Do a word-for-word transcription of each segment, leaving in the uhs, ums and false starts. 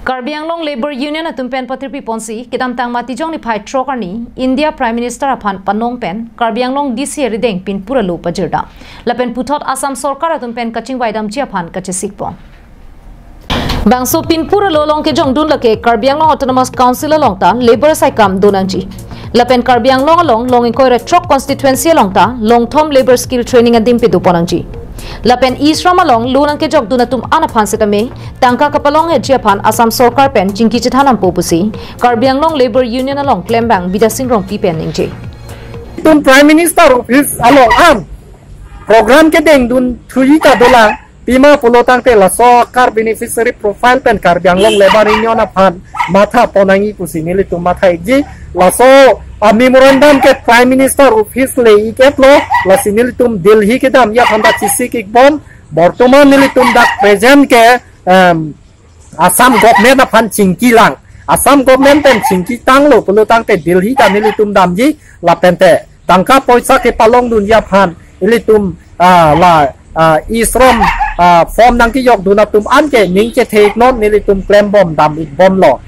Karbi Anglong Labour Union atum pen patirpi ponsi kedamtang Matijong niphai throk arni India Prime Minister aphan panong pen Karbi Anglong D C arideng pinpur alo pajirdam. Lapen puthot Assam sorkar atum pen kachingvai damji aphan kachesik pon. Bangso pinpur alo along kejongdun lake Karbi Anglong Autonomous Council along ta labour saikam donangji. Lapen Karbi Anglong along long ingkoi ra throk constituency along ta longthom labour skill training adim pedo ponangji. Lapen E-Shram along lo nangkejokdun atum an aphan setame tangka kapalong-etji aphan Assam sorkar pen chingki chethan nangpo pusi Karbi Anglong Labour Union along klembang Bidya Sing Rongpi pen ningje. Itum Prime Minister Office along an program kedengdun thuji ta dolang, pima pulo tangte laso a-card beneficiary profile pen Karbi Anglong Labour Union aphan matha pon nangji pusi nelitum matha-ikji. Laso a-memorandum ke Prime Minister Office le-ik-etlo, lasi nelitum Delhi kedamji aphan dak chesik-ik bom. Bortoman nelitum dak present ke, em, Assam government aphan chingki lang. Assam government pen chingki tanglo pulo tangte Delhi ta nelitum damji, lapente tangka poisa kepalongdunji aphan ilitum, ah, la, ah, E-Shram, ah, form nangkejokdun atum an ke ning chethe-iknon, nelitum klembom dam-ik bomlo.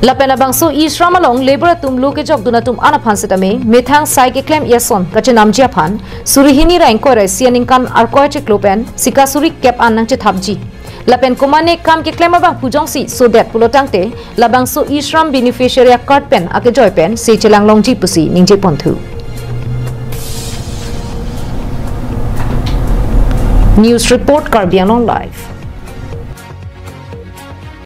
Lapen labangso E-Shram along labour atum lo kejokdun atum an aphan setame methang sai keklem ason kachenamji aphan suri hini ra ingkoi ra isi aningkan Arkoi chiklo pen sika suri kep an nangchethapji. Lapen komane kam keklem abangphu jongsi sodet pulo tangte labangso E-Shram beneficiary a-card pen akejoi pen se chelanglongji pusi ningje ponthu. News report, Karbi Anglong Live.